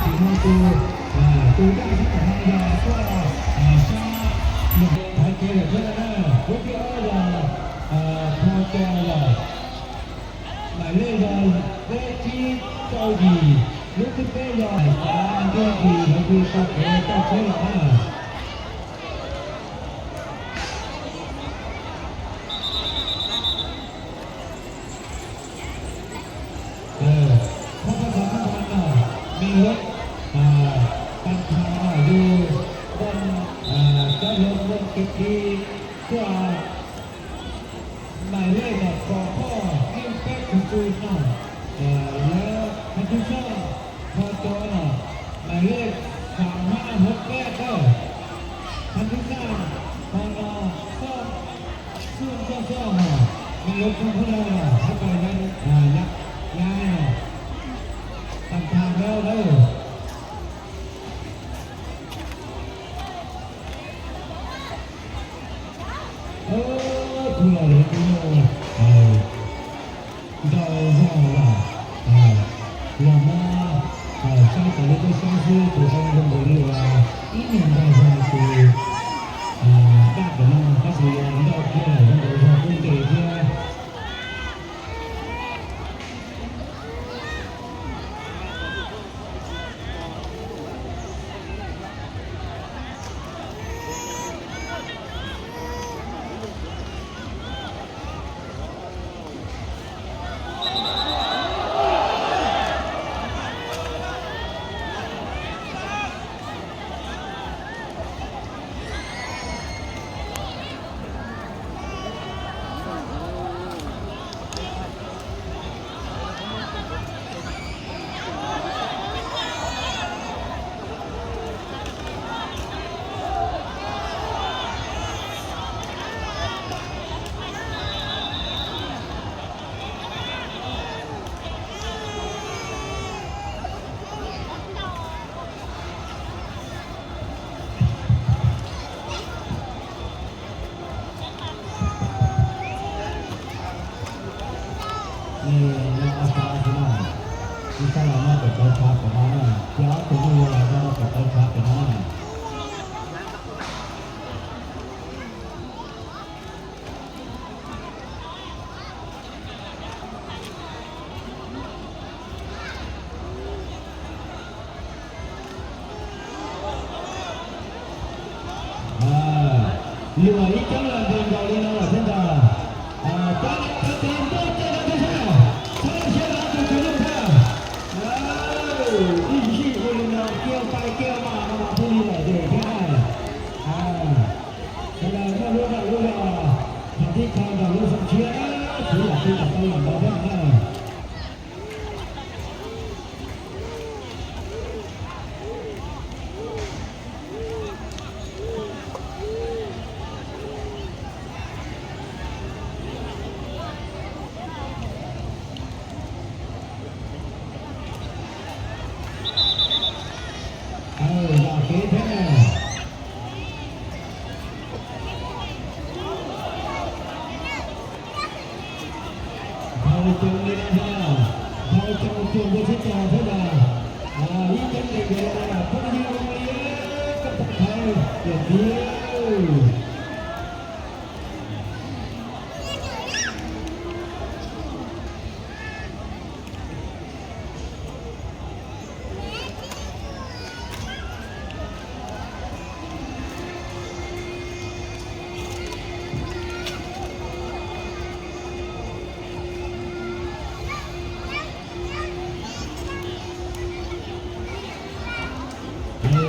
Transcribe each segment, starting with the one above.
Tsis muaj tus, tus daj sab tom no yog tuaj sab, thaiv kev lawm thiab na. Lub thib ob yog Pho Cos yog mais lej yog peb tsib rau yim, lub thib peb yog xav Nkiag Kis lawv kuj tau kev tau tsheb los na. Thab thab thab thab no, me lub, tag nrho no yus npoj, cov hluas npoj kev kiv tuaj, mais lej yog pos phoj ib peb tug tug no, lawv thab tub soj, Pho Cos no, mais lej xav hab hab peb dawb, thab tub soj, ho no, xoj, xoj xoj xoj ho, me lub tug phub no, hab pais nyab, nyab no, tag nrho lawm. Kuv los lawv kuj muaj ntau zog los, los muab saib tas li peb saib xwb tus zoo zoo nkaus li uas ib nyuag ntau zog tus daj tom no tab sis yog ntau kiag lawm zoo nkaus zog kuj ntes thiab. Nej nyob ob sab xwb na, ib sab los nyob pem tauv tshav pem no na, thiab ob tug nyuj los nyob pem tauv tshav pem no na. Luam ib coob los nres nkaus li no lawm thiab ntag. Cov niam cov txiv ntuj ces no tib sab, txhob siab los tus tswv yug thiab. Ib sij ua li no kiag pais kiag mas no mas thiaj li lom zem thiab na. Sawv daws muaj lub zej lub zos, thaum tib qho nrog lub xoo tshiab, txiv yam twg kom tau yam nkaus thiab na. Aw, zam kev thiab na. Dhau coob li no thiab, dhau coob cuag npua tsib taug thiab ntag. Ib coob nres nkaus li no, phooj ywg zoo li koj pom thaiv yawm txiv.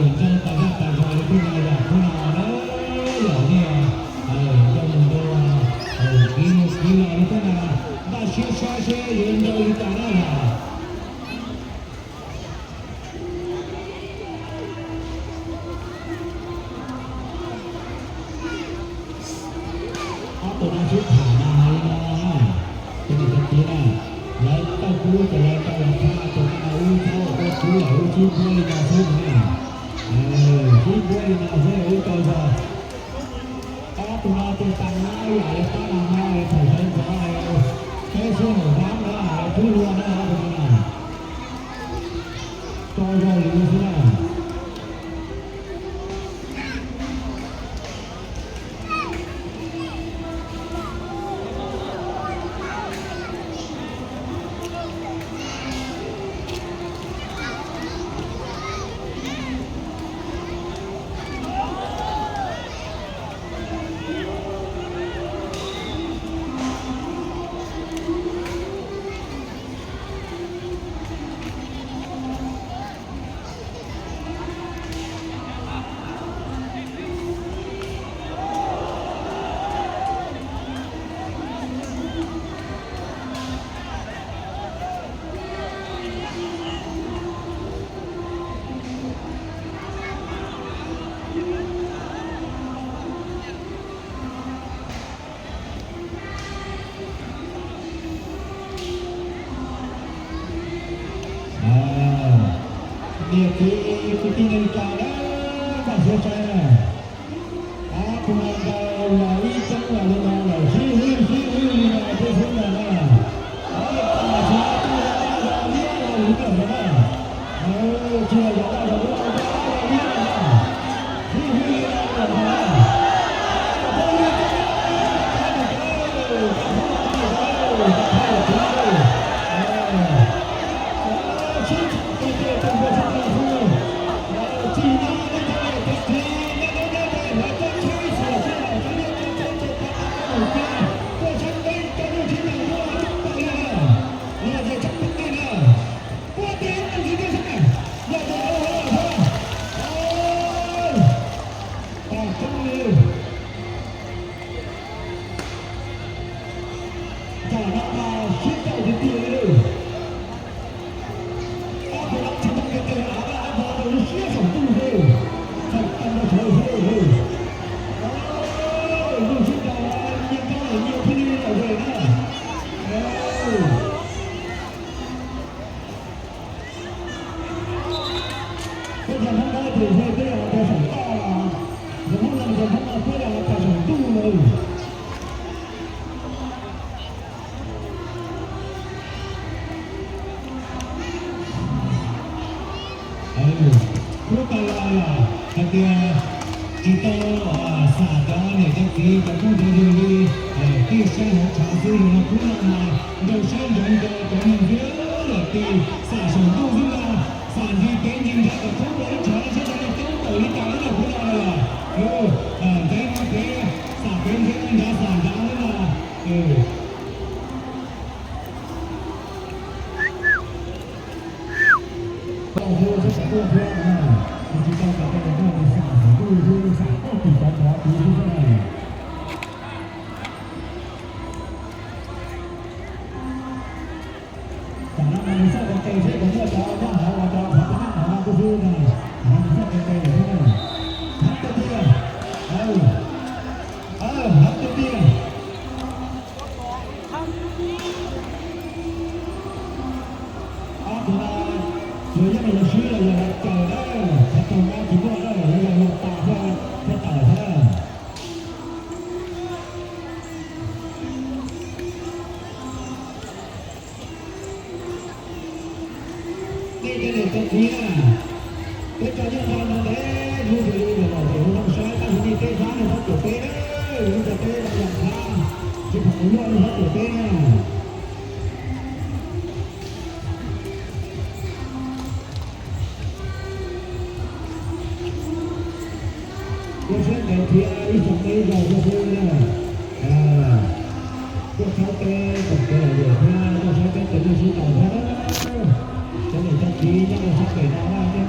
Ntseeg tas zaj tas zog li peb no yog peb no na, yog nej nrog mus nrog kiv mus kiv los li peb no, npaj siab saib seb yuav nrau li cas na yog. Ob tug no sib tham mas hais li no, cov niam cov txiv na, lawv tau kub ces lawv tau los tshaj tus no, wb txhob ua kub lawm, wb sib npuab li no xwb na. Sib npuab li no xwb wb tau zog. Ob tug no tus tas no yam li tab no no thaum sawv ntxov peb sib haum dab no lawv kub luag na ob tug no na. Tau zog li Niam txiv kwv tij neej tsa na, koj xav saib na, ob tug no ntau los ib txoob los li no lawm, sib hwb sib hwb li no thiab xwb ntag na. Ob tug no tsis yog dab los liab los luv lawm na, tsis yog dab los luv los liab lawm na, sib hwb li no lawm na. Tam no mas sib tau tiag tiag li. Ob tug no tsis tau tiag tiag, ob tug no lub siab saum ntuj xwb, saum tau rau sawv xwb. Lub sib tau nyias koj lawm nyias thiaj li lawm na. Peb cov Hmoob no ces peb yog cov saum toj los, cov Hmoob no cov Hmoob no peb yog cov saum ntuj lawm. Hnub tas los hais tias tsis tau xam cov niam cov txiv cov phooj cov ywg li, tij saib hauv tshav xwb, yog no hnub no mas nrau siab ntsoov rau cov neeg xwb, yog tij xam saum ntuj xwb ntag, xam ntsis kev ntsis nrad kom thoob plaws lub tshav no saib cov neeg coob npaum li cas na hnub no los. Ntxeev no kev xam kev ntxeev nrad xam nrad xwb ntag. Tam no mas nws txoj ko tes seb puas muaj cov nyob hauv los cov qhov naj hauv no kuj xwb na. Nws txoj ko tes lawm thiab na. Hab tiag tiag. Hab tiag tiag. Ob tug no, yog yeej yog swb los yog los caws na, qhov tau mob tsis muaj na, yog yog los tas thiab, thiab tawm thiab. Nej cov niam cov txiv na, peb cov nyob nram no ntev hnub twg li los los pem hauv no saib, tab sis nej teb xyab nej txhob tuam teb na, nej cov teb no yog thab, tsis pom kuv luaj nej txhob tuam teb na. Koj siab ntev thiab ib xyoos peb ib zaug koj xwb na. Koj txhob peb txog kev lom zem thiab koj saib peb tes nej sib tau thiab. Cov niam cov txiv nyob rau sab pem no na, nej